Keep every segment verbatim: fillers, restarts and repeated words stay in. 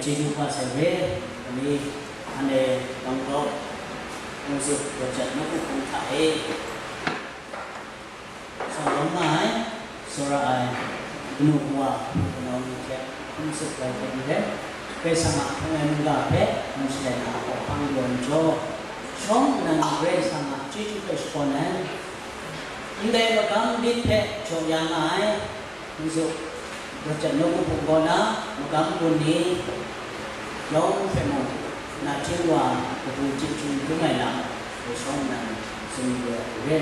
Chyeju kaba sai re, ani, anhte Bangkok, Hpung Zup Project nawku hpung hta e, sawng lawm nga ai, tsawra ai, kanu kawa, kanau ni hte, Hpung Zup rai hpe n rai, Karai Kasang a hpung ai mungga hpe, hpung shalai na a hkawhkam yawn jaw, shawng nnan Karai Kasang a chyeju hpe shakawn ai, ndai magam lit hpe jaw ya nga ai, Hpung Zup Project nawku hpung kaw na, magam gun ni yawng hpe mung, nachying wa kabu chyeju dum ai lam, hpung shawng nnan tsun yu ai hku re.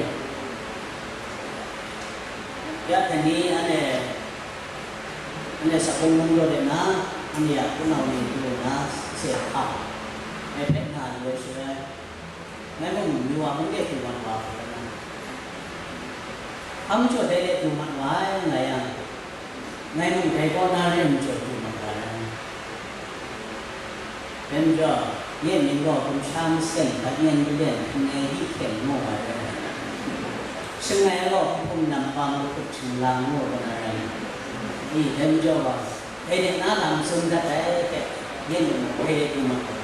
Ya hte ni, anhte, anhte Sakung mung law de na, anhte a hpunau ni du na, se hka, ngai hpe na lu ai shaloi, ngai mung myu wa mung de du mat wa hku na, hpa majaw dai de du mat wa ai, nga yang, ngai mung dai kaw na re majaw du mat wa ai. Dai majaw, nye mying gaw gumsha maseng, bat ngen malen, hpungnai di hkyen ngu ai rai. Shangai gaw hpung nam pa mahkut htinglang ngu ai rai. I, dai majaw gaw, dai de na lam tsun dat ai hte, nye mung dai de du mat wa.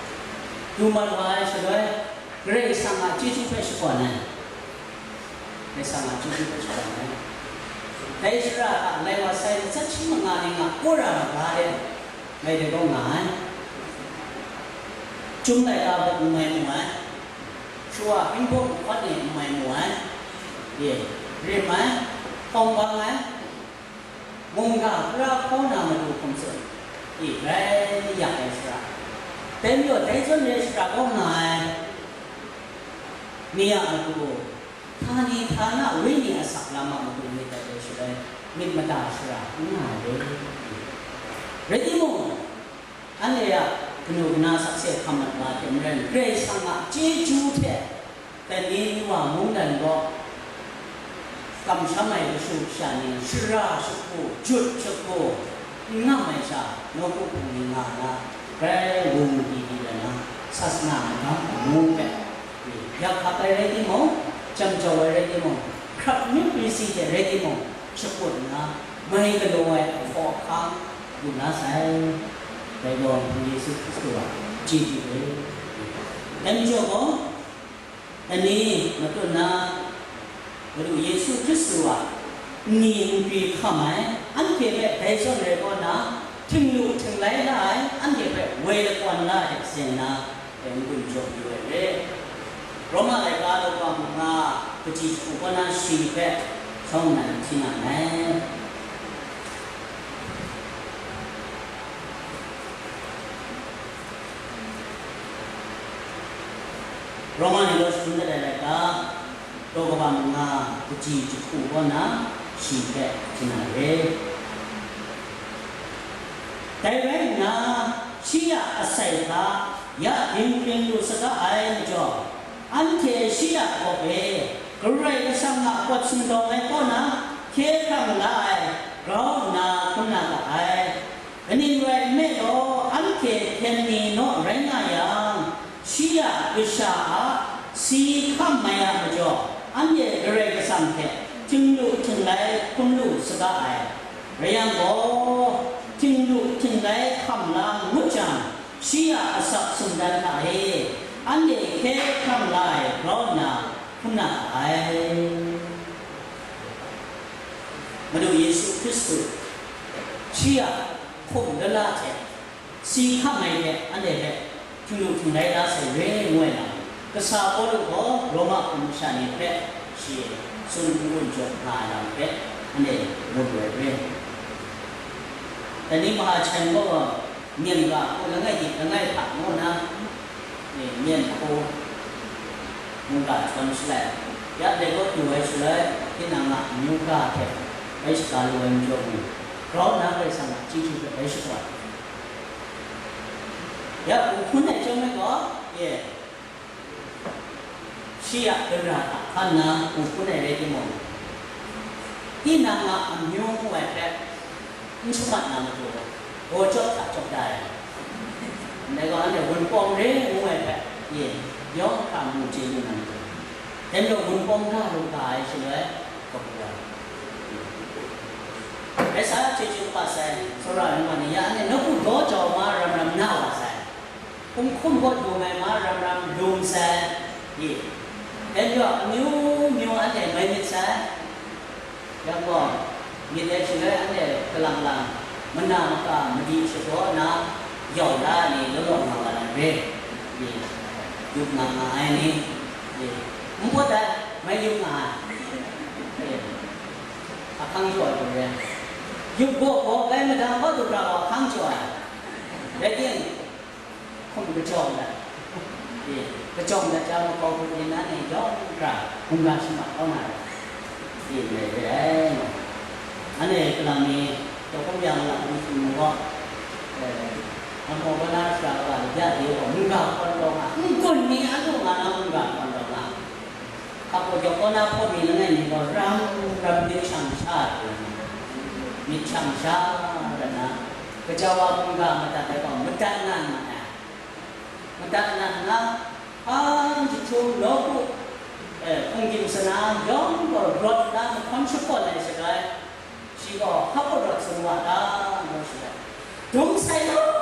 Du mat wa ai shaloi, Karai Kasang a chyeju hpe shakawn ai. Karai Kasang a chyeju hpe shakawn ai. Dai shara hta lai wa sai matsat shi manga ni nga wora maga de, ngai dai gaw nga ai. Chyum laika hpe n mai mu ai. Shawa hpinghpung hkawt ni n mai mu ai. Ye, rim ai, hkawng bang ai, mungga hkra hkaw na matu hkum tsun, i grai yak ai shara, dai majaw dai zawn re shara kaw nga ai ni a matu, htani htana wenyi asak lam a matu myit dat ai shaloi, myit mada shara n nga ai re. Rai timung, anhte a kanu kana sakse hkam mat wa hte maren, Karai Kasang a chyeju hte, dai ni wa mungdan gaw, kamsham ai kashu kasha ni shara shagu, jut shagu, n ngam ai sha, nawku hpung ni nga na, grai wung di di rai na, sasana magam amu hpe, yak hkap ai rai timung, jam jau ai rai timung, hkrap myit risi hte rai timung, shakut nna, mai galaw ai ahkaw ahkang lu na sai, dai gaw Yesu Hkristu a chyeju re. Dai majaw gaw, ani matut na, Madu Yesu Hkristu a nni nkri hkam ai, anhte hpe dai zawn rai kaw na, htinglu htinglai la ai, anhte hpe woi lakawn la ai hte seng na, dai n-gun jaw yu ai re. Roma laika daw kaba manga, kaji jahku kaw na shi hpe shawng nnan hti na ai. Roma ni law shagun dat ai laika, daw kaba manga, kaji jahku kaw na shi hpe hti na re. Dai rai nna, shi a asai hta ya dinghpring lu saga ai majaw, anhte shi a gawp e Karai Kasang a pawt sindawng ai kaw na hkye hkrang la ai grau nna hkrum na ga ai. Kaning rai nme law, anhte hpyen ni naw rai nga yang, shi a kasha a si hkam ai a majaw, anhte Karai Kasang hte htinglu htinglai hkrum lu saga ai. Rai yang gaw, htinglu htinglai hkam la ngut jang, shi a asak sumdan hta e anhte hkye hkrang la ai grau nna hkrum na ga ai. Madu Yesu Hkristu, shi a hkum lala hte si hkam ai hte anhte hpe htinglu htinglai la sai re ngu ai lam, kasa Pawlu gaw Roma hpung masha ni hpe shi tsun n-gun jaw nga ai lam hpe anhte mu lu ai re. Dai ni mahka hten gaw, myen ga hku langai di langai hta ngu nna, e, myen hku mungga jawn shalai, ya dai gaw du ai shaloi, tinang a amyu ga hte bai shaga lu ai majaw mung, grau nna Karai Kasang a chyeju hpe bai shakawn. Ya, u hpun ai chyawm ai gaw, ye, shi a gara hta hkan nna u hpun ai rai timung, tinang a amyu ngu ai hpe n shamat na matu, gaw cawp hta cawp da ai. Ndai gaw, anhte wunpawng re ngu ai hpe, ye, yawng hkra mu chye lu na matu, dai majaw wunpawng da lu ga ai shaloi, kabu ai. Rai sa, chyeju kaba sai, tsawra ai ngu ai ni, ya anhte nawku daw jau ma ram ram na wa sai, hkum hkum gaw dum ai ma ram ram dum sai, i, dai majaw amyu myu anhte mai myit sai. Yang gaw, myit ai shaloi anhte kalang lang, mana maka madi shapraw nna, yau la ai ni law law nga wa na re, i, yup nga nga ai ni, i, n pawt ai, mai yup nga ai, i, ahkang jaw ai hku re, yup gaw gaw bai madang kau du hkra gaw ahkang jaw ai, rai timung, hkum kajawng dat, e, kajawng dat jang makau hku yin nan e yawng hkra hkungga shamat kau na ra, e, re re ai. Anhte kalang mi, taw hkum yang lam mi hkum gaw, e, Hkawm kaw na shara wa, ya de gaw, mungga hkawn taw nga, n-gun ni a lu nga na mungga hkawn taw nga. Hkap gaw, jawk kaw na hpawt ni langai mi gaw, ram ram myit shang sha ai, myit shang sha ai na, gaja wa mungga madat ai gaw, madat na n mat ai. Madat na nna, hpang jahtum nawku, eh, hpungdim sana yawng gaw rawt na mahkawn shakawn ai shaloi, shi gaw, hpa gaw rawt tsun wa ta, ngu shi ai. Dum sai law,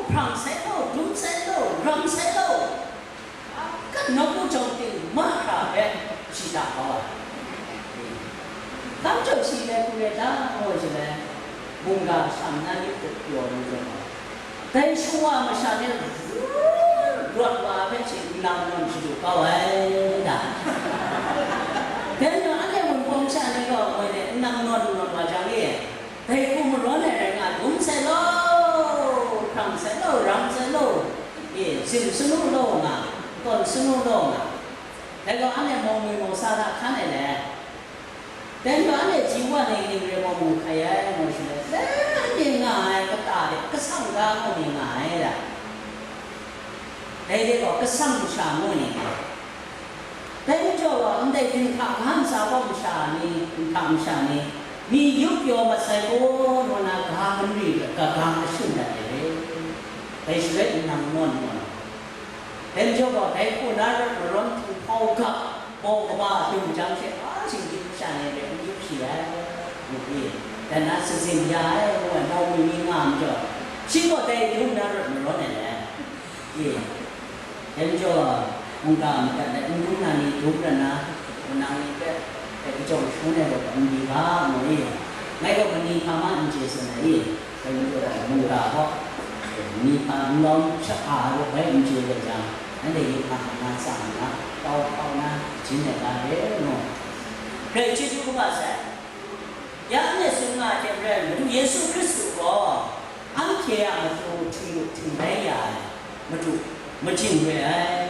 hprang sai law, dum sai law, ram sai law, a, kan nawku jawng ting mahkra hpe shi da kau ai. Kam jaw shi rai hku rai ta, ngu ai shaloi, mungga shang na yip hkut pyaw na jaw ai. Dai shawa masha ni rawt wa ai hpe she nlang nawn shadu kau ai da. Dai majaw anhte Wunpawng masha ni gaw, moi de nlang nawn nawn wa jang e, dai hku marawn ai rai nga, dum sai law, hprang sai law, ram sai law, e, zim sanu law nga, tawn sanu law nga, dai gaw anhte mawng mi mawng sa hta hkan ai le. Dai majaw anhte ji wa ni kaning rai mawng mu hkai ai, ngu shaloi, dai anhte nga ai kata de kasang ga ngu ni nga ai da. Dai de gaw kasang masha ngu ni nga ai. Dai majaw gaw, ndai dinghta ga ntsa gaw masha ni, dinghta masha ni, mi yup pyaw mat sai gaw, ngu na ga manri, ga, ga mashun dat ai re. Dai shaloi nlang nawn nawn. Dai majaw gaw, dai hku na rawt marawn htinghkau ga, baw kaba dum jang she, a, shinggyim masha ni hpe n yup shi ai, ngu i, dan na sazin ya ai, ngu ai, mau mi ni nga ai majaw, shi gaw dai dum na rawt marawn ai le, i, dai majaw, mungga madat ai n-gun na ni dum rat na, wunang ni hpe, dai kajawng shangun ai gaw, n di ga, ngu i, ngai gaw mani hpa ma n chye san ai i, Dai majaw gaw, mungga gaw, ni hpa n lawm shaka ai gaw bai n chye ai jang, anhte yit hkang na tsang nna, kau hkau na, jin ai ga re ngu, grai chyeju kaba sai. Ya anhte tsun nga ai hte maren, Madu Yesu Hkristu gaw, anhte a matu htingnu htingrai ya ai, Madu majing re ai.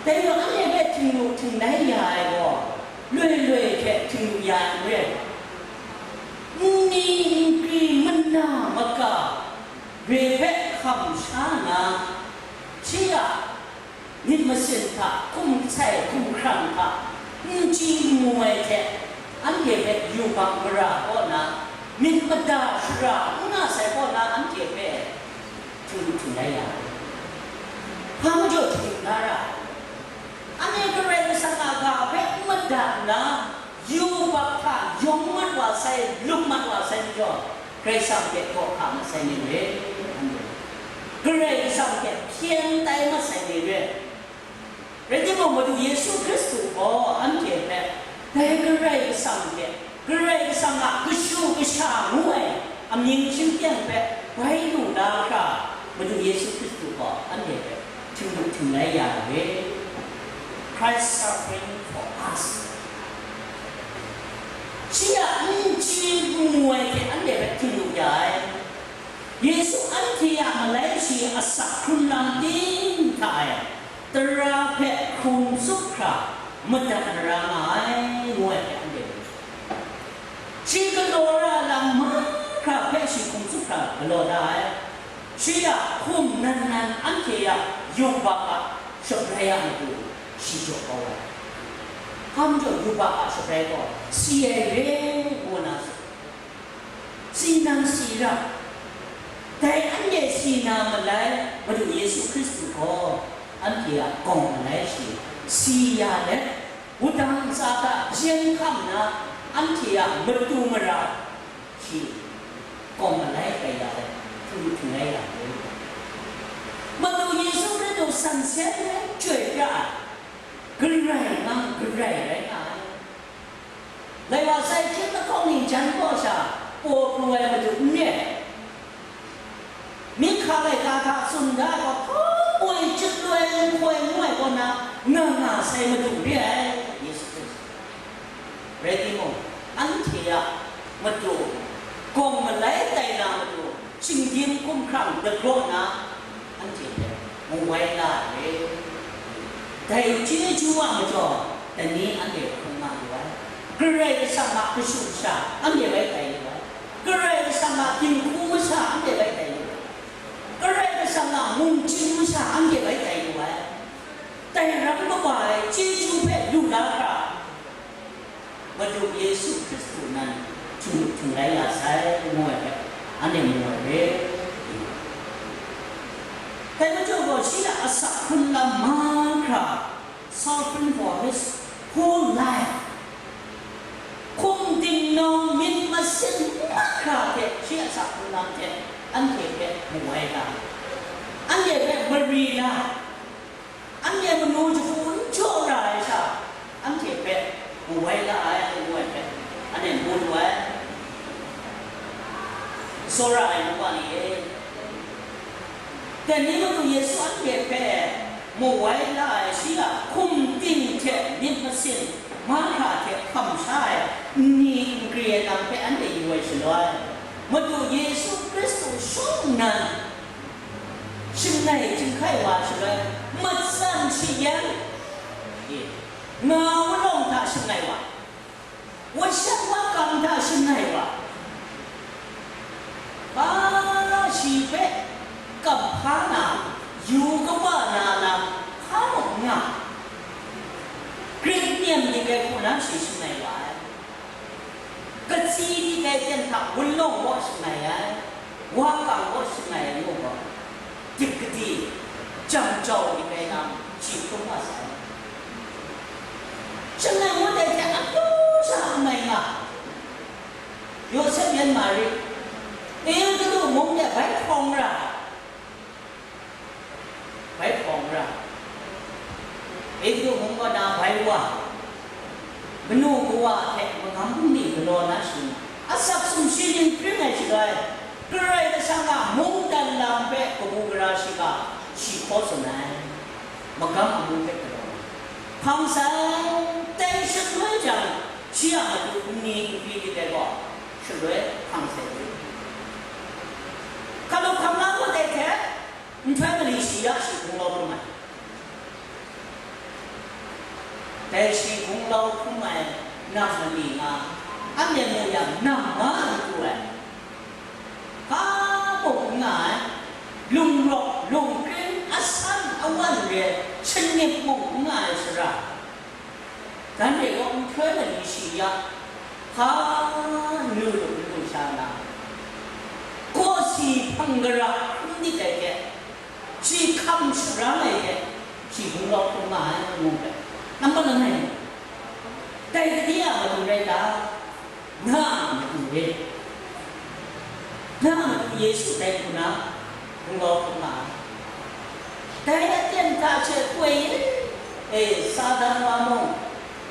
Dai gaw, anhte hpe htingnu htingrai ya ai gaw, loi loi hte htingnu ya ai n re. Nni nkri mana maka re hpe hkam sha nna, shi a myit masin hta, hkum sai hkum hkrang hta, n chyi n mu ai hte, anhte hpe yubak mara kaw na, myit mada shara n nga sai kaw na, anhte hpe htingnu htingrai ya ai. Hpa majaw htingnu da ra ai? Anhte Karai Kasang a ga hpe n madat nna, yubak hta yawng mat wa sai, lup mat wa sai majaw, Karai Kasang hpe gaw hka mat sai ni re, anhte. Karai Kasang hpe hpyen tai mat sai ni re. Rai timung, Madu Yesu Hkristu gaw anhte hpe dai Karai Kasang hte, Karai Kasang a kashu kasha ngu ai amying shingkyang hpe bai lu na hkra, Madu Yesu Hkristu gaw anhte hpe htingnu htingrai ya ai. Christ suffering for us. Shi a n chyi n mu ai hte anhte hpe htingnu ya ai. Yesu anhte a malai shi asak hkrun lam ting hta e, tara hpe hkrung tsup hkra madat mara nga ai, ngu ai hpe anhte mu. Shi galaw ra lam mahkra hpe shi hkrung tsup hkra galaw da ai. Shi a hkum nan nan anhte a yubak a shabrai a matu shi jaw kau ai. Hpa majaw yubak a shabrai gaw si ai re, ngu na tsun. Si nang si ra, dai anhte si na malai Madu Yesu Hkristu gaw, anhte a gawng malai shi si ya let, wudang ntsa hta yen hkam nna, anhte a matu mara Kawng malai kaya ai, hpung hpung ai ya ai. Madu Yesu Hkristu san seng ai chyoi pra ai, Karai nang Karai rai nga ai. Lai wa sai hkying lahkawng ning jan kaw sha, paw pru ai Madu n re ai. Mik hka laika hta tsun da ai gaw, hkaw poi chyut loi n hkoi ngu ai kaw na, nga nga sai Madu re ai, Yesu Hkristu. Rai timung, anhte a matu, gawng malai tai na matu, shinggyim hkumhkrang dagraw na, anhte hpe mu wai la ai. Dai chyeju a majaw, dai ni anhte hkrum nga lu ai. Karai Kasang a kashu kasha, anhte bai tai lu ai. Karai Kasang a dinghku masha, anhte bai tai lu ai. Karai Kasang a mungchying masha, anhte bai tai lu ai. Dai ram kaba ai chyeju hpe lu la hkra, Madu Yesu Hkristu nan htingnu htingrai la sai, ngu ai hpe, anhte mu ai re. Dai majaw gaw, shi a asak hkrun lam mahkra, suffering for his whole life, hkum dingnaw myit masin mahkra hte shi a asak hkrun lam hte anhte hpe mu ai ga, anhte hpe mari la, anhte manu jahku n jaw ra ai sha, anhte hpe mu wai la ai, ngu ai hpe, anhte mu lu ai. Tsawra ai ngu wa ni e, dai ni Madu Yesu anhte hpe mu wai la ai shi a hkum ting hte myit masin mahkra hte hkam sha ai nni nkri ai lam hpe anhte yu ai shaloi, Madu Yesu Hkristu shawng nnan, shangai chyinghkai wa shaloi, matsan shayan, e, nga walawng hta shangai wa, washan wakang hta shangai wa, ba shi hpe kamhpa na, yu kaba na lam hpa mung n nga, Grik nem ni rai hku na shi shangai wa ai. Katsi ni gai ten hta wunlawng gaw shangai ai, wa kang gaw shangai ai, ngu gaw, dik kadi, jam jau ni gai lam, shi hkrum nga sai. Shangai ngut ai hte akyu sha amai nga, Yawsep yan Mari, Egutu mung de bai hkawng ra, bai hkawng ra, Egutu mung kaw na bai wa, manu kawa hte magam bungli galaw na shi, asak sumshi ning hpring ai shagai, Karai Kasang a mungdan lam hpe kabu gara shiga shi hkaw tsun ai, magam amu hpe galaw ai. Hpang sai, dai shaloi jang, shi a matu nni nkri lit ai gaw, shaloi hpang sai rit. Hkalup hkam la ngut ai hte, nhtoi mali shi ya shi hpung lau hkrum ai. Dai shi hpung lau hkrum ai nang mali nga, anhte mu yang nang ma n pru ai. Hpa mung n nga ai, lungrawk lungkring asan awan re ai shanip mung n nga ai sara, dan e gaw nhtoi mali shi ya, hpa n lu lu n lu sha na, kawsi hpang gara hkrum lit ai hte, shi hkam sharang ai hte, shi gunglau hkrum nga ai, ngu hpe, nampat langai mi, dai gade a matu rai ta? Na a matu re. Na a matu Yesu dai hku na, gunglau hkrum nga ai. Dai aten hta she koi e, e, Satan wa mung,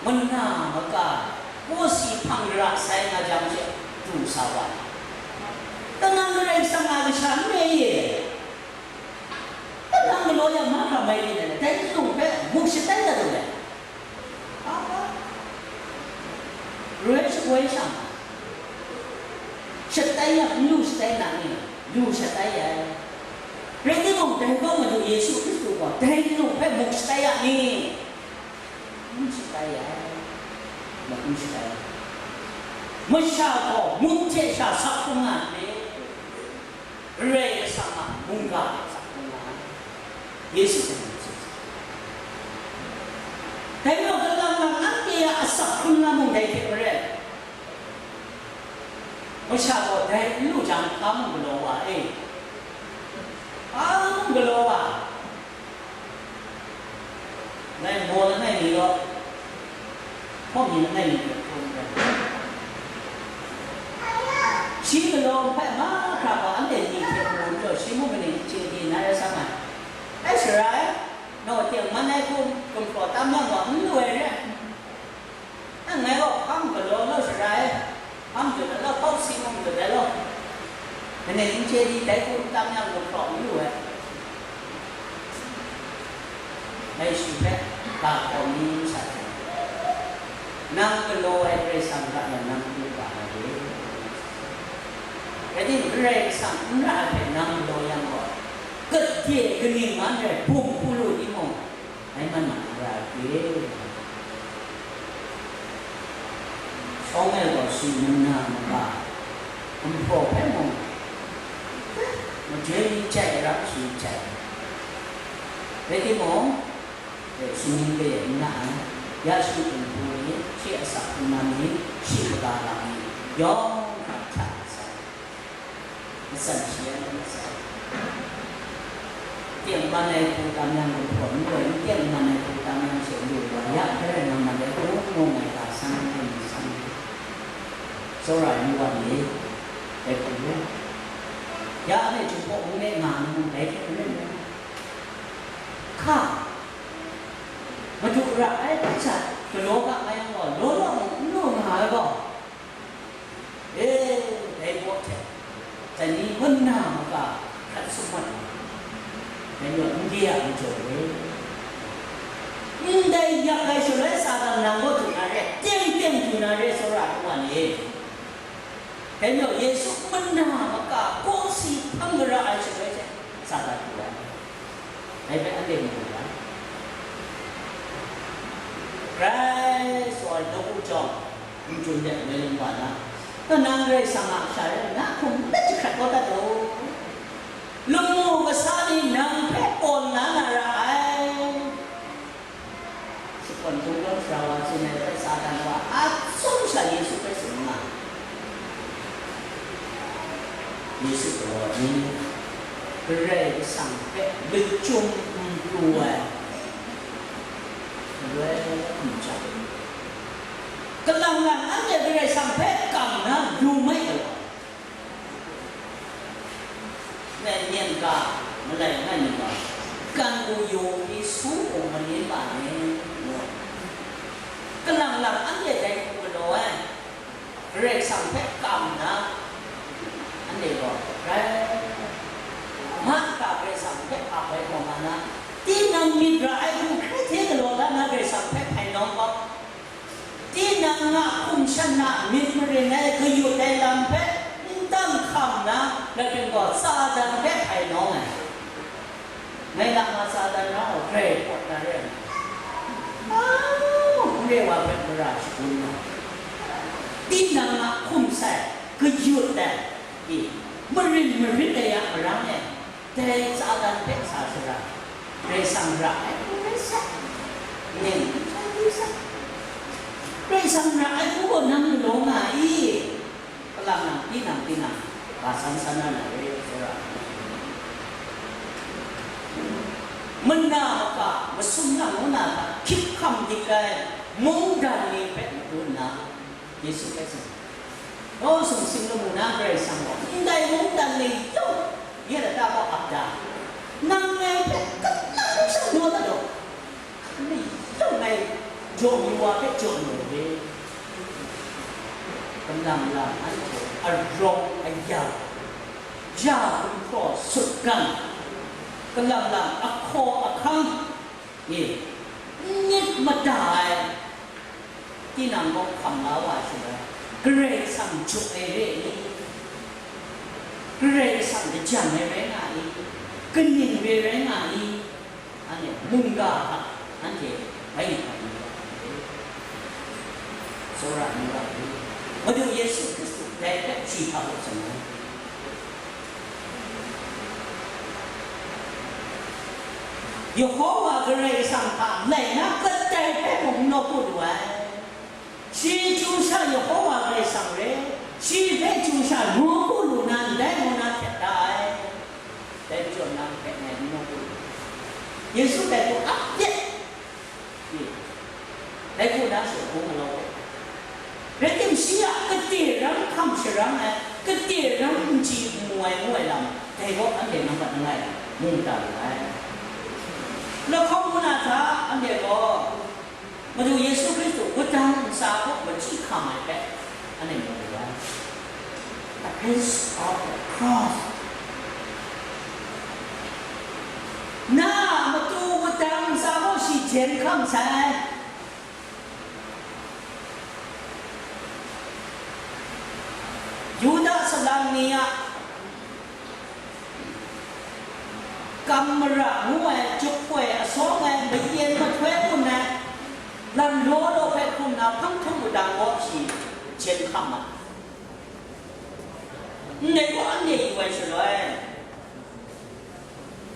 mana maka, kawsi hpang gara sai nga jang she, du sa wa ai. Kanang Karai Kasang a kasha n re ye? Kanang galaw yang mahkra mai ni dai, dai nlung hpe muk shatai dat lu ai. Roi shagoi shang, shatai yang n lu shatai na ni? Lu shatai ai. Rai timung, dai gaw Madu Yesu Hkristu gaw dai nlung hpe muk shatai ya ni? N shatai ai. Muk n shatai ai. Masha gaw muk hte sha sak hkrum nga ai. Karai Kasang a mungga hpe sak hkrum nga ai, Yesu hpe mung tsun sa. Dai majaw, kalang lang anhte a asak hkrung nga mung dai hte maren, masha gaw dai n lu jang, hpa mung galaw wa e, hpa mung galaw wa. Ngai maw langai mi gaw, hpawng ni langai mi hpe hkrum ai. Shi Rai, naw tengman ai hku gumhpraw tam yang gaw n lu ai re. Nang ngai gaw hpang galaw law sharai, hpang dut ai law, hpau si mung dut ai law, langai n chye di dai hku n tam yang gumhpraw n lu ai. Dai shi hpe ga hkaw mi sat ai. Nang galaw ai Karai Kasang hta yang nang pru ga ai re. Rai timung, Karai Kasang n ra ai hpe nang galaw yang gaw, gade kaning man rai bum hku lu timung, dai man na n ra ai hte, Samuel gaw shi mana maka, gumhpraw hpe mung, maje ni jai rap shi jai. Rai timung, e, sumsing kaya n na ai, ya shi dinghku ni, shi asak hpungman ni, shi kaga lam ni, yawng hkra hta sai. Matsan shi ai mat sai. Tengman ai hku tam yang gumhpraw n lu ai, tengman ai hku tam yang she lu ai, ya hpe rai nga mat ai hku, mung ai ga san ai ni san, tsawra ai ni wa ni, dai hku rai. Ya anhte Jinghpaw mung de nga ai ni mung dai hte maren rai. Hka, Madu ra ai hpe sha galaw ga nga yang gaw, law law mung n lu nga ai gaw, E, dai baw hte, dai ni kaw na maka hkrat sum mat ai, dai ni gaw ndai a majaw e. Ndai yak ai shaloi Satan nang kaw du na re, teng teng du na re, tsawra ai wa ni. Dai ni gaw Yesu kaw na maka kawsi hpang gara ai shaloi hte Satan du ai. Dai hpe anhte mu ga, grai tsaw ai nawku jawng, n-, chyum de, Mary wa na, kanang Karai Kasang a kasha rai nna, hkum let jahkrat kau dat u. Lamu kasa ni nang hpe pawn la na ra ai. Shakawn Kungdawn Sara wa tsun ai hpe Satan wa a tsawm sha Yesu hpe tsun nga ai. Yesu galaw ai ni, Karai Kasang hpe lachyum n pru ai, galoi n chyam, kalang lang anhte Karai Kasang hpe kam na lu mai galaw ai. Ngai myen ga malai nga ni gaw, kan u yaw pyi su u malin ma ni, ngu ai. Kalang lang anhte dai hku galaw ai, Karai Kasang hpe kam na, anhte gaw rai, mahta Karai Kasang hpe ap ai gaw nga na, tinang myit ra ai hku hkrai hte galaw da na Karai Kasang hpe hpai nawng gaw, tinang a hkum shan na myit marin ai kayut ai lam hpe n dang hkam na, laten gaw Satan hpe hpai nawng ai. Ngai lama Satan na gaw grai pawt na re ai. Hpa mung n re wa hpe mara shagun na, tinang a hkum sai, kayut ai, e, marin marit ai a marang e, dai Satan hpe sa shara, Karai Kasang ra ai hku rai sai, ning n sai di sai. Karai Kasang ra ai hku gaw nang galaw nga i? Kalang nang, tinang, tinang, ga san san na na re, tsawra. Mana maka, masum na ngu na hta hkyip hkam dik ai mungdan ni hpe madun na, Yesu hpe tsun. Nawng sumsing lamu na Karai Kasang gaw, ndai mungdan ni yawng nye lata gaw ap da, nang ngai hpe kalang sha naw dat law, ni yawng ngai jaw mi wa hpe jaw mi wa re. Kalang lang anhte arawng aya, ya gumhpraw sutgan, kalang lang ahkaw ahkang, e, n myit mada ai, tinang gaw hkam la wa ai shaloi, Karai Kasang jaw ai re i? Karai Kasang lajang ai rai nga i? Kaning re rai nga i? Anhte mungga hta, anhte bai bai ni wa ai. Tsawra ni wa ai. Madu Yesu Hkristu dai hpe shi hpa hkawt shangun. Yehowa Karai Kasang hta lai na kadai hpe mung n nawku lu ai. Shi chyu sha Yehowa Karai Kasang re, shi hpe chyu sha nawku lu na ndai ngu na htet da ai. Dai majaw nang hpe ngai n nawku lu. Yesu dai hku ap pet. Dai hku na shi hpung galaw hpe, rai tim, shi a kade rang hkam sharang ai, kade rang n chyi n mu ai ngu ai lam, dai gaw anhte nampat langai mungdan lu ai. Lahkawng ngu na hta, anhte gaw Madu Yesu Hkristu wudang ntsa hpe machyi hkam ai hpe anhte mu wu ai. The Prince of the Cross. Na a matu wudang ntsa gaw shi jen hkam sai. Yuda salang ni a kam mara ngu ai jahpoi asawng ai mayen mahtoi kun ai lam law law hpe hkrum na hpang htum wudang gaw shi jen hkam ai. Ndai gaw anhte yu ai shaloi,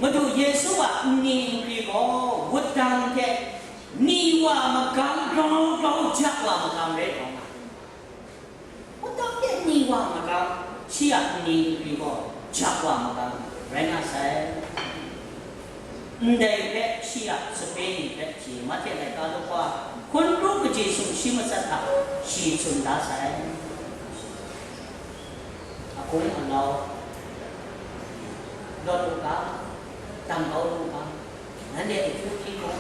Madu Yesu a nni nkri gaw wudang hte ni wa magang grau grau ja wa magang rai taw nga ai. Wudang hte ni wa magang, shi a nni nkri gaw ja wa magang rai nga sai. Ndai hpe shi a sape ni hpe shi Mahte laika law hkun kru kaji sumshi matsat hta shi tsun da sai. Ahkung alau, lawt lu ga, dang kau lu ga, nanhte akyu hpyi mu,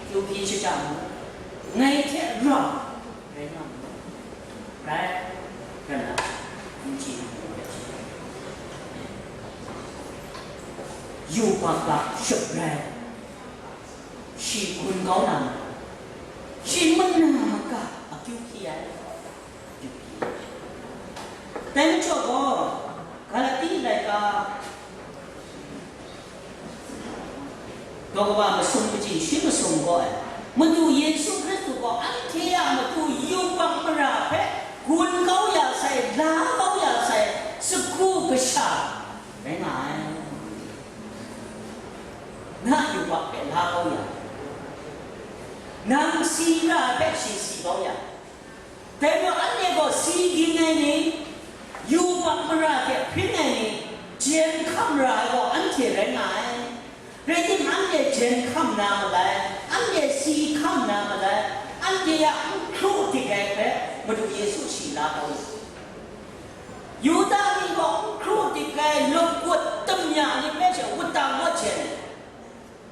akyu hpyi shajang mu, ngai hte rau rai nga mu, rai, rai na, n chye mu, yubak ga shap rai, shi gun kau na ma, shi mana ga akyu hpyi ai. Dai majaw gaw, Galati laika daw kaba masum kaji shi masum gaw ai, Madu Yesu Hkristu gaw anhte a matu yubak mara hpe gun kau ya sai, la kau ya sai, sagu kasha rai nga ai. Na yubak hpe la kau ya, nang si ra ai hpe shi si kau ya, dai majaw anhte gaw si ging ai ni, yubak mara hte hpring ai ni, jen hkam ra ai gaw anhte rai nga ai. Rai timung, anhte jen hkam na malai, anhte si hkam na malai, anhte a n hkru dik ai hpe Madu Yesu shi la kau ai. Yuda ni gaw n hkru dik ai, lagut tamya ni hpe she wudang wa jen ai.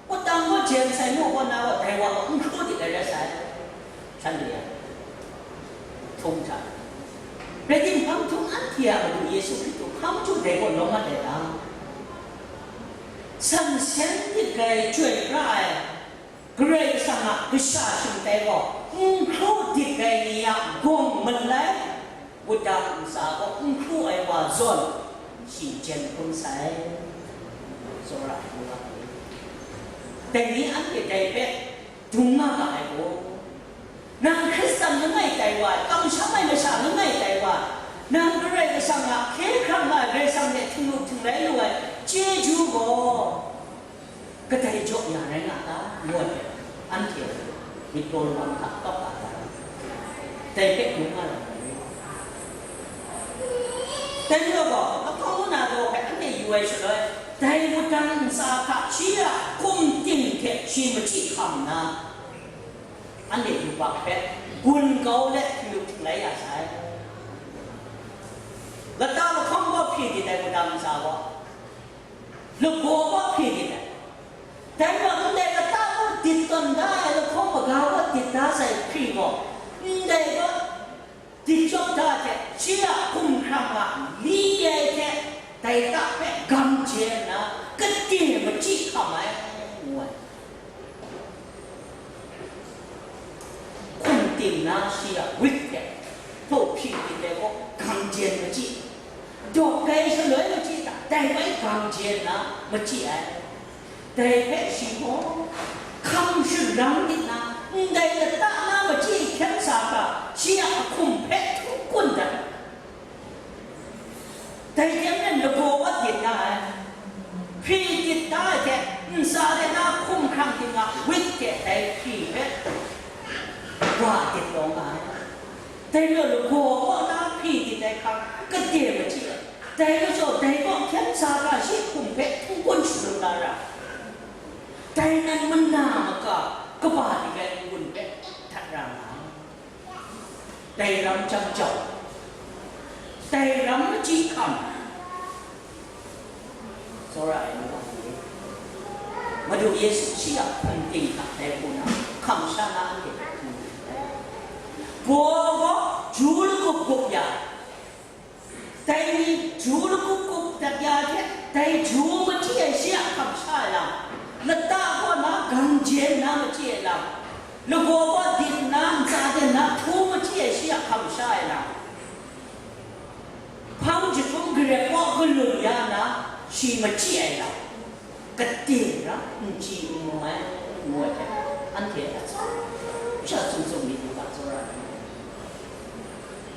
Wudang gaw jen sai mu kaw na gaw, dai wa gaw n hkru dik ai rai sai. Shanhte a htung hta, rai timung, hpang htum anhte a Madu Yesu Hkristu hkam chyu dai gaw lawm mat ai ta? San seng dik ai, chyoi pra ai, Karai Kasang a kasha shingtai gaw n hkru dik ai ni a gawng malai, wudang ntsa gaw n hkru ai wa zawn, shi jen hkrum sai, tsawra ai wa. Dai ni anhte dai hpe dung nga ga ai gaw, nang Hkristan langai tai wa ai, kamsham ai masha langai tai wa ai, nang Karai Kasang a hkye hkrang nga ai, Karai Kasang hte htinglu htingrai lu ai chyeju gaw, kadai jaw ya rai nga ta? Ngu ai hpe, anhte myit taw lawang hta kap ga ai. Dai hpe dum nga ai. Dai majaw gaw, lahkawng ngu na daw hpe anhte yu ai shaloi, dai wudang ntsa hta shi a hkum ting hte shi machyi hkam nna, anhte yubak hpe gun kau let htinglu htinglai ya sai. Lata lahkawng gaw hpyi dit ai wudang ntsa gaw, lagaw gaw hpyi dit ai. Dai majaw, ndai lata gaw dit tawn da ai lahkawng maga gaw dit da sai hpri gaw, ndai gaw dit jaw da hte, shi a hkum hkrang a li ai hte, dai ta hpe gam je nna, kade machyi hkam ai, ngu ai. Hkum ting na shi a wit hte, hpaw hpyi hpyi ai gaw, gang jen machyi, dawk ai shaloi machyi ta, dai bai gang jen na machyi ai. Dai hpe shi gaw, hkam sharang nit na, ndai lata na machyi hkyen sa hkra, shi a ahkum hpe htung kun dat. Dai hte maren lagaw wa dit na ai, hpri dit da ai hte, ntsa de na hkum hkrang ting a wit de dai hpri hpe wa dit taw nga ai. Dai majaw lagaw wa na hpri dit ai hkang kade machyi ai. Dai majaw dai gaw hkyen sa hkra shi hkum hpe htung kun shalun la ra, dai nan mana maka kaba dik ai n-gun hpe htat ra nga ai. Dai ram jang jau, dai ram machyi hkam, tsawra ai ni, Madu Yesu shi a hpung ting hta dai hku na hkam sha na anhte hpe hpung ting ai. Gaw gaw ju lagup gup ya, dai ni ju lagup gup dat ya hte, dai ju machyi ai shi a hkam sha ai lam, lata kaw na gang jen na machyi ai lam, lagaw kaw dit nna ntsa den na htu machyi ai shi a hkam sha ai lam, hpang jahtum garep kaw galun ya na shi machyi ai lam, gade ra n chye n mu ai, ngu ai hte, anhte atsawm sha tsun tsun myit u ga, tsawra ai.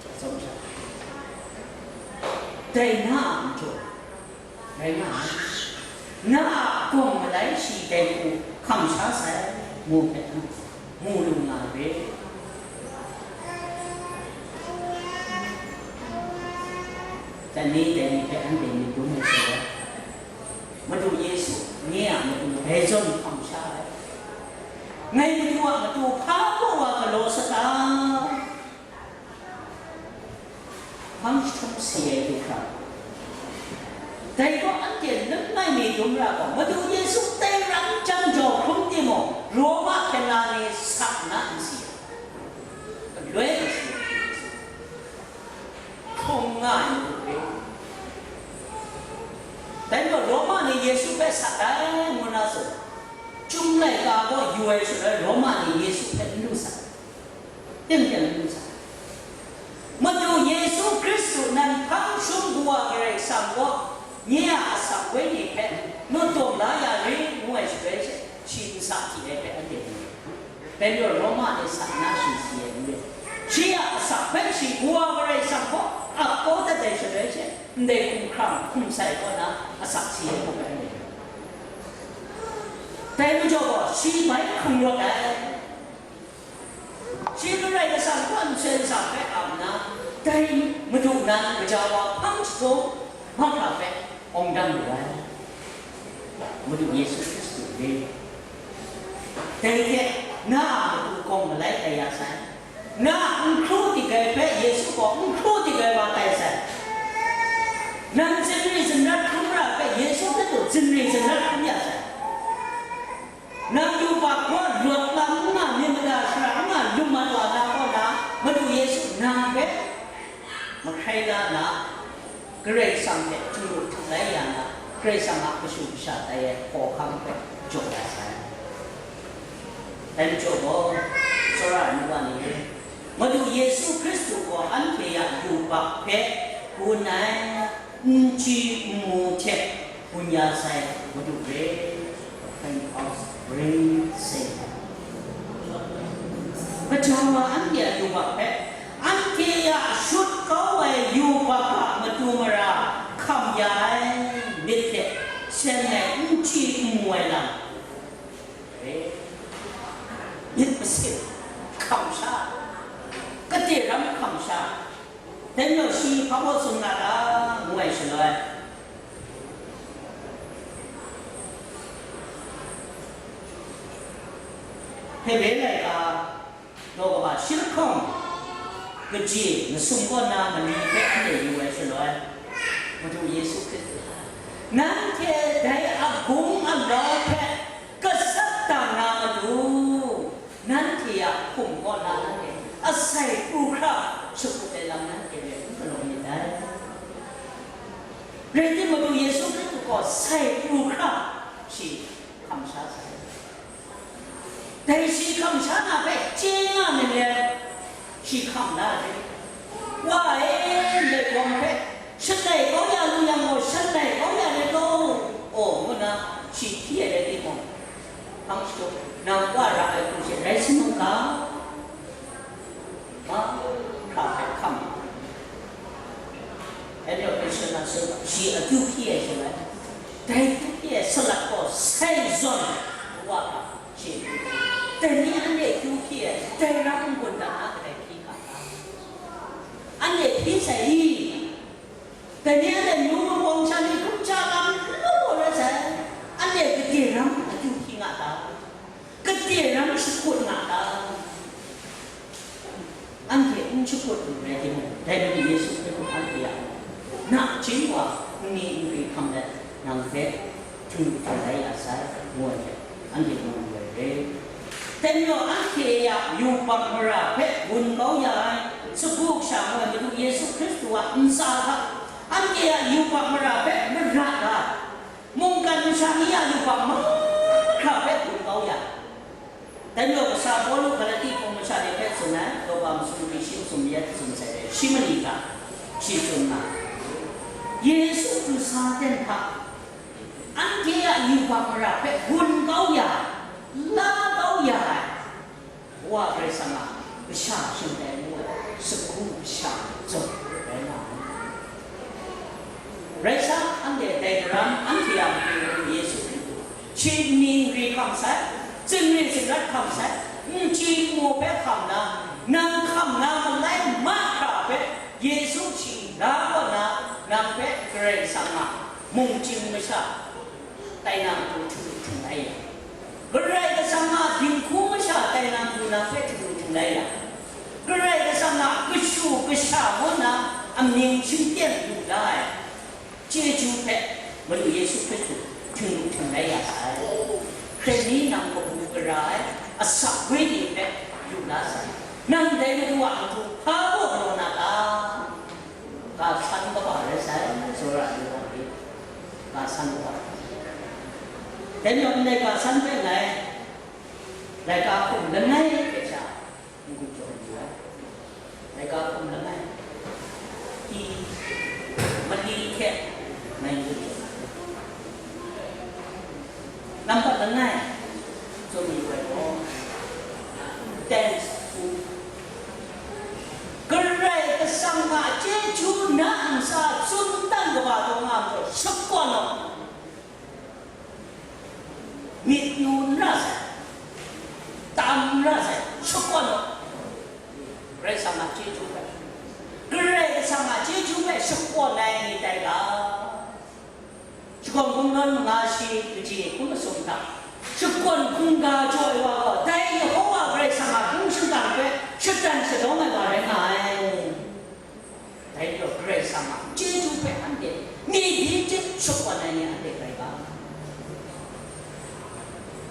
Atsawm sha. Dai na a majaw, rai nga ai. Na a gawng malai shi dai hku hkam sha sai, ngu hpe, mu lu nga ai. Dai ni, dai ni hpe anhte myit dum ai shaloi, Madu Yesu, nye a matu dai zawn hkam sha ai. Ngai Madu a matu hpa baw wa galaw sata? Hpang jahtum si ai du hkra. Dai gaw anhte langai mi dum ra gaw, Madu Yesu dai ram jang jaw hkrum timung, Roma hpyen na ni sak na n si ai. Galoi n si ai. Hkrung nga ai ni hpe. Dai majaw Roma ni Yesu hpe sak ai ngu na tsun, Chyum laika gaw yu ai shaloi Roma ni Yesu hpe n lu sak, teng teng n lu sak. Madu Yesu Hkristu nan hpang shum kawa Karai Kasang gaw nye a asak wenyi hpe nu tawn la ya rit ngu ai shaloi she, shi nsa hti ai hpe anhte mu. Petro Roma ni sa na shi si ai n rit. Shi a asak hpe shi Wa Karai Kasang hpe ap kau dat ai shaloi she, ndai hkumhkrang hkum sai kaw na asak si ai hpe rai. Dai majaw gaw shi bai hkrung rawt ai. Shi Karai Kasang kaw nsen sa hpe ap nna, dai Madu nan gaja wa hpang jahtum mahkra hpe awng dang lu ai. Madu Yesu Hkristu re. Dai hte na a matu gawng malai tai ya sai. Na a n hkru dik ai hpe Yesu gaw n hkru dik ai wa tai sai. Nang zingri zingrat hkrum ra ai hpe Yesu Hkristu zingri zingrat hkrum ya sai. Nang yubak gaw lawt lam n nga, myit mada shara n nga, lu mat wa na kaw na, Madu Yesu nang hpe mahkrai la na, Karai Kasang hte htingnu htinglai ya na, Karai Kasang a kashu kasha tai ai hkawhkam hpe jaw ya sai. Dai majaw gaw, tsawra ai nu wa ni e, Madu Yesu Hkristu gaw anhte a yubak hpe gun ai, n chye n mu hte gun ya sai Madu re, the friend of ring Savior. Gaja wa anhte a yubak hpe, anhte a shut kau ai yubak a matu mara hkam ya ai myit hte seng ai n chye n mu ai lam, myit masin hkam sha, gade ram hkam sha, dai majaw shi hpa baw tsun nga ta, ngu ai shaloi, Hebre laika daw kaba shi lahkawng kaji masum kaw na mali hpe anhte yu ai shaloi, Madu Yesu Hkristu, nanhte dai a gung a lau hpe gasat dang na matu, nanhte a hkum kaw na nanhte asai pru hkra shakut ai lam nanhte hpe n galaw myit dai. Rai timung, Madu Yesu Hkristu gaw sai pru hkra shi hkam sha sai. Dai shi hkam sha na hpe chye nga myit let, shi hkam la ai. Wa e, ndai gawng hpe shanglai kau ya lu yang gaw, shanglai kau ya let law, aw, ngu nna shi hpyi ai rai timung, hpang shatup, nang wa ra ai hku she rai sa nu ga, mahkra hpe hkam. Anhte Karistan a saw, shi akyu hpyi ai shaloi, dai akyu hpyi ai salat gaw sai zawn wa hkra shi akyu hpyi. Dai ni anhte akyu hpyi ai, dai ram n-gun dan na kadai hpyi hkra ta? Anhte hpyi sai i? Dai ni anhte nu mabawng sha ni hkum ja lam law law rai sai, anhte gade ram akyu hpyi nga ta? Gade ram shakut nga ta? Anhte n shakut lu rai timung, dai Madu Yesu hpe mung anhte a nachying wa n ni n gri hkam let, nang hpe htingnu htinglai ya sai, ngu ai hte, Anhte mung woi re. Dai majaw anhte a yubak mara hpe gun kau ya ai, sagu kasha ngu ai Madu Yesu Hkristu a ntsa hta, anhte a yubak mara hpe marat ai, mungkan masha ni a yubak mahkra hpe gun kau ya ai. Dai majaw kasa Pawlu Galati hpung masha ni hpe tsun ai, Lawka masum hte shi masum yet tsun sai re, shi mali hta shi tsun nga ai. Yesu ntsa ten hta, anhte a yubak mara hpe gun kau ya ai, la kau ya ai, Wa Karai Kasang a kasha shingtai ngu ai, sagu kasha zawn rai nga ai. Rai sa, anhte dai daram, anhte a matu Yesu Hkristu, shi nni n-ri hkam sai, zingri zingrat hkam sai, n chyi n mu hpe hkam na, nang hkam na malai mahkra hpe Yesu shi la kaw na, nang hpe Karai Kasang a mungchying masha tai na matu htinglu htinglai ya. Karai Kasang a dinghku masha tai na matu nang hpe htinglu htinglai ya. Karai Kasang a kashu kasha ngu na amying shingteng lu la ai chyeju hpe Madu Yesu Hkristu htinglu htinglai ya sai. Hkristu nang kabu gara ai asak wenyi hpe lu la sai. Nang dai Madu a matu hpa baw galaw na ta? Ga san kaba rai sai, tsawra ai wa ni, ga san kaba. Dai majaw ndai ga san hpe ngai laika hkum langai hte sha n-gun jaw yu ai. Laika hkum langai, pyi mali hte ngai n-gun jaw ai. Nampat langai, tsun yu ai gaw, thanks to Karai Kasang a chyeju na ntsa tsun dan kaba taw nga ai majaw, shakawn law, myit yu n ra sai, tam n ra sai, shakawn law, Karai Kasang a chyeju hpe, Karai Kasang a chyeju hpe shakawn ai ni tai ga. Shakawn hkungga manga shi kaji hkun masum hta, shakawn hkungga jaw ai wa gaw, dai Yehowa Karai Kasang a hpung shingkang hpe shatan shadawng ai wa rai nga ai. Dai majaw Karai Kasang a chyeju hpe anhte ni di chyit shakawn ai ni anhte rai ga.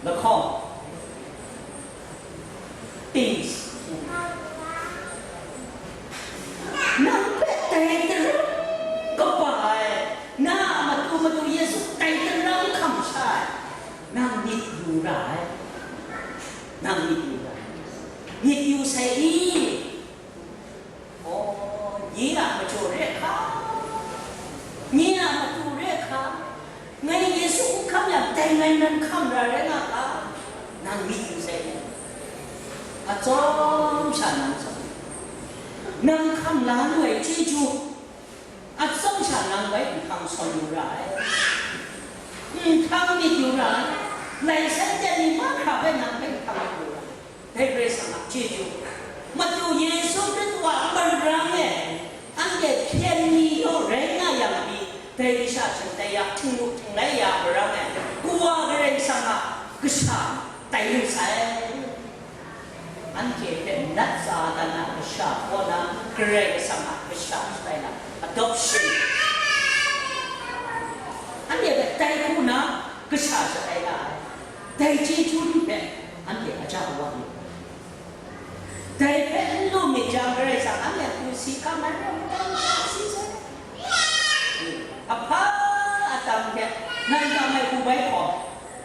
Lahkawng, things. Nang hpe dai daram kaba ai, na a matu Madu Yesu dai daram hkam sha ai, nang myit yu ra ai. Nang myit yu ra ai. Myit yu sai i? Oh, nye a majaw re hka, nye a matu re hka, ngai Yesu n hkam yang, dai ngai nan hkam ra rai nga hka, nang myit yu sai. Atsawm sha nang hkam, nang hkam la lu ai chyeju, atsawm sha nang bai nhpang sawn yu ra ai, nhpang myit yu ra ai, lai sai teng ni mahkra bai nang bai nhpang myit yu ra ai. Dai Karai Kasang a chyeju, Madu Yesu Hkristu a marang e, anhte hpyen ni yaw rai nga yang pyi, dai kasha shingtai ya, htinglu htinglai ya marang e, Kawa Karai Kasang a kasha tai lu sai. Anhte hpe nat tsa dan na kasha kaw na, Karai Kasang a kasha shatai na, adoption. Anhte hpe tai hku na kasha shatai na ai. Dai chyeju ni hpe anhte aja awa lu ai. Dai hpe n lu myit jang, Karai Kasang anhte a hku si hkam ai rai, si sai. Ahpa atam hte nan kam ai hku bai hkawm,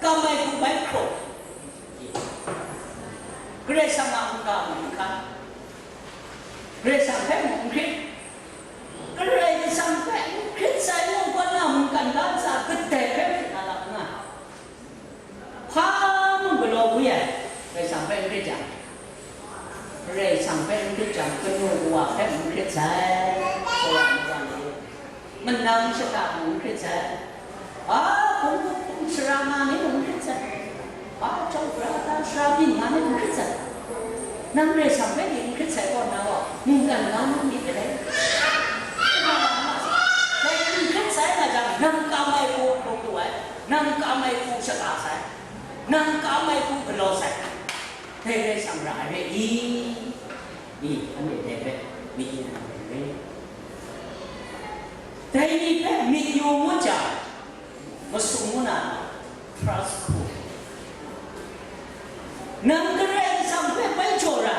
kam ai hku bai hkraw. Karai Kasang a mungga mung n hkan, Karai Kasang hpe mung n hkrit, Karai Kasang hpe n hkrit sai mungkan na mungkan ga ntsa kadai hpe hkrit na lam n nga. Hpa mung galaw bwi ai, Karai Kasang hpe n hkrit jang, Karai Kasang hpe n hkrit jang, kanu kawa hpe n hkrit sai, tsawra ai wa ni, manang shata mung n hkrit sai, a, hpung hpung sara nga ni mung n hkrit sai, a, chyawm pra ta sara byin nga ni mung n hkrit sai. Nang Karai Kasang hpe ni n hkrit sai kaw na gaw, mungkan ga na myit dai. Dai n hkrit sai nga jang, nang kam ai hku hkrum lu ai, nang kam ai hku shata sai, nang kam ai hku galaw sai, dai Karai Kasang ra ai re i? I, anhte dai hpe myit yu na re. Dai ni hpe myit yu ngut jang, masum ngu na, trust hku, Nang Karai Kasang hpe bai jaw ra,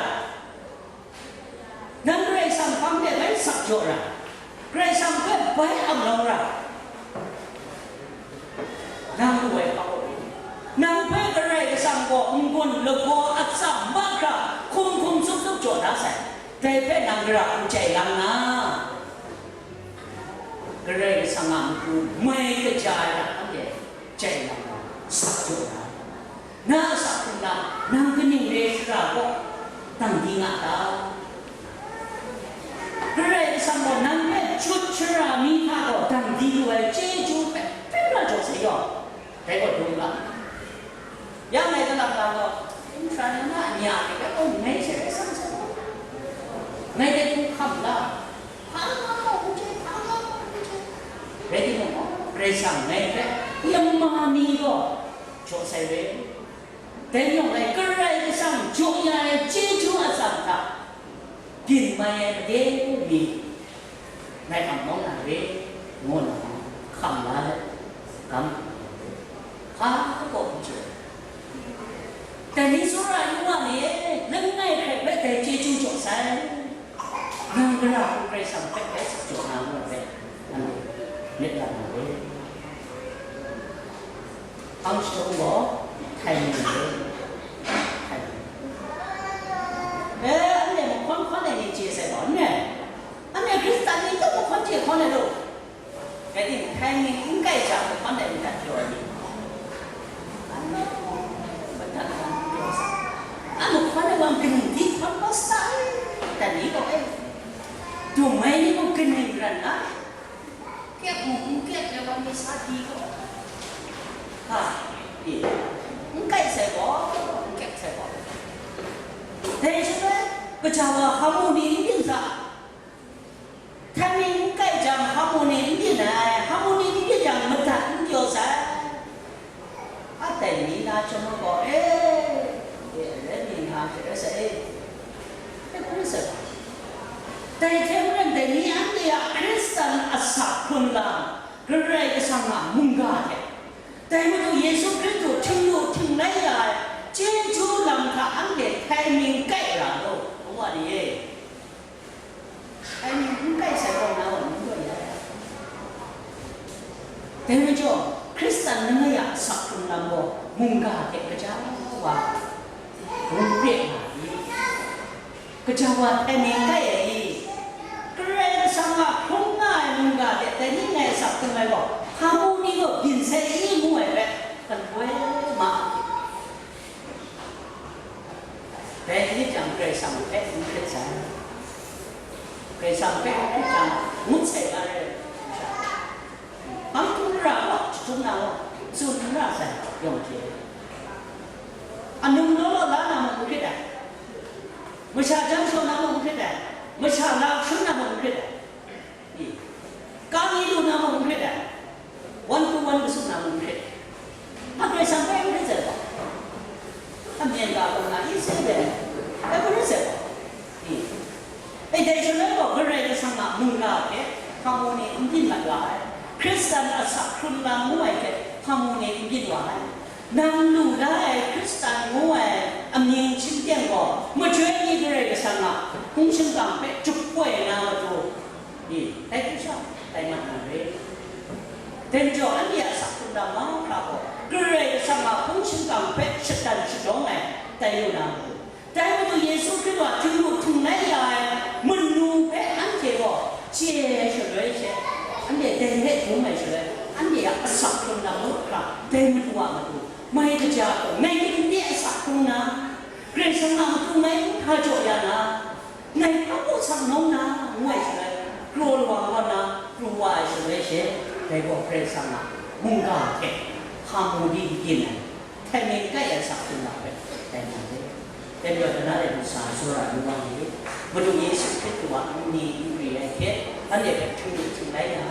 nang Karai Kasang hpang de bai sak jaw ra, Karai Kasang hpe bai angnau ra, nang lu ai hpa gaw, nang hpe Karai Kasang gaw n-gun lagaw atsam mahkra hkum hkum tsup tsup jaw da sai, dai hpe nang gara hku chye lang na, Karai Kasang a matu mai kaja ai hta anhte chye lang na, sak jaw na. Na a sak hkrung lam, nang kaning re shara gaw dang di nga ta? Karai Kasang gaw nang hpe jut shara mi hta gaw dang di lu ai chyeju hpe hpring na jaw sai yaw, dai gaw dum ga. Ya ngai kalang lang gaw, n hpra na na nya ai hpe gaw ngai hte rai sang sai gaw, ngai dai hku hkam la, hpa nga gaw n chye, hpa nga gaw n chye. Rai timung, Karai Kasang ngai hpe yama ni gaw jaw sai re. Dai yawng e, Karai Kasang jaw ya ai chyeju atsam hta, byin mai ai made mi, ngai hkam maw na re, ngu nna hkam la let, gam hka kaw n chye. Dai ni tsawra yu wa ni e, langai hkrai hpe dai chyeju jaw sai. Nang gara hku Karai Kasang hpe bai sak jaw na ngu ai hpe, anhte myit la na re. Ang shadawn gaw, htai mi re. Htai mi. E, anhte mahkawn hkawn ai ni chye sai gaw, n rai. Anhte Hkristan ni tup mahkawn chye hkawn ai law. Rai timung, htai mi n kai jang, mahkawn ai madat jaw ai ni. Anhte madat hkawn jaw sai. A mahkawn ai wa kaning di hkawn kau sai, dan ni gaw, e, dum ai ni gaw kaning ran ai. Kyep mung n kyep ai wa mi sa di gaw, ha, e, n kai sai gaw, n kyep sai gaw. Dai shaloi, kaja wa hkamu ni n byin sa, htai mi n kai jang, hkamu ni n byin ai, hkamu ni n byin jang, madat n jaw sai. A dai mi na chyawm ai gaw, e, e, arai mi na hte rai sai, e, e, hkrum sai. Dai hte maren, dai ni anhte a Hkristan asak hkrung lam, Karai Kasang a mungga hte, dai Madu Yesu Hkristu htingnu htinglai ya ai chyeju lam hta anhte htai mi n kai ra law, ngu wa ni e. Dai ni n kai sai gaw, na gaw n gaw ya. Dai majaw, Hkristan langai a asak hkrung lam gaw mungga hte kaja wa hkrum re nga ai. Kaja wa htai mi n kai ai i? Karai Kasang a hkrum nga ai mungga hte dai ni ngai asak hkrung ai gaw, hkamu ni gaw byin sai i ngu ai hpe, galoi ma ai. Dai ni jang Karai Kasang hpe n hkrit sai. Karai Kasang hpe n hkrit jang, ngut sai ga rai. Hpang hkrum ra gaw, jahtum na gaw, tsun n ra sai, yawng hte. Anung law law la na mung n hkrit ai. Masha jan shaw na mung n hkrit ai. Masha la hkrum na mung n hkrit ai. I, kang i lu na mung n hkrit ai, wan hku wan masum na mung n hkrit ai. A Karai Kasang hpe n hkrit sai gaw, a myen ga gaw na i se ai, e hkrit sai gaw. I, e dai shaloi gaw, Karai Kasang a mungga hte hkamu ni n byin mat wa ai, Hkristan asak hkrung lam ngu ai hte hkamu ni n byin wa ai. Nang lu la ai Hkristan ngu ai amying htim teng gaw, majoi ni Karai Kasang a hpung shingkang hpe jahpoi na matu, i, dai hku sha, dai mat na re. Dai majaw, anhte a asak hkrung lam mahkra gaw, Karai Kasang a hpung shingkang hpe shatan shadawng ai, dai lu na matu. Dai Madu Yesu Hkristu a htingnu htinglai ya ai manu hpe anhte gaw chye ai shaloi she, anhte dai hpe dum ai shaloi, anhte a asak hkrung lam mahkra, dai Madu a matu, mai kaja gaw, ngai myit n de asak hkrung na, Karai Kasang a matu ngai n hpa jaw ya na, ngai hpa baw sang nau na, ngu ai shaloi, kraw lawang kaw na, pru wa ai shaloi she, dai gaw Karai Kasang a mungga hte hkamu di n byin ai. Htai mi n kai ai asak hkrung lam hpe dai na re. Dai majaw, dana de ntsa tsawra ai nu wa ni, Madu Yesu Hkristu a n ni n re ai hte, anhte hpe htingnu htinglai na,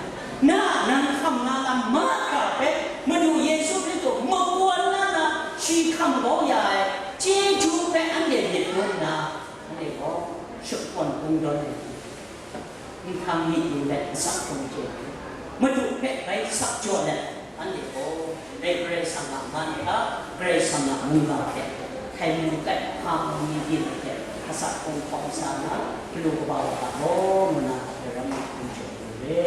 na a nang hkam na lam mahkra hpe Madu Yesu Hkristu makwan na na, shi hkam kau ya ai chyeju hpe anhte myit dum nna, anhte gaw shakawn kungdawn ai. Nhtang myit yu let asak hkrung chye ai, Madu hpe bai sak jaw let, anhte gaw dai Karai Kasang a man hta, Karai Kasang a mungga hte Hkai mi makai hpa hkawng mi byin ai hte, asak hkawng hkawng sa na, galu kaba wa ga gaw, ngu na, daram na hkum jaw lu re,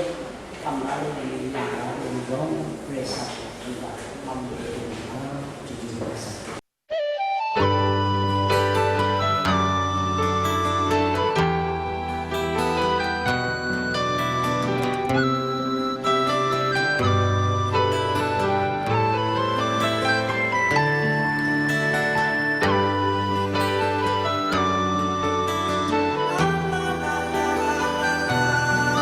hkam la lu ai ni, yang la lu ai ni yawng, Karai Kasang a hkungga, mam lu ai ni nga, chyeju kaba sa.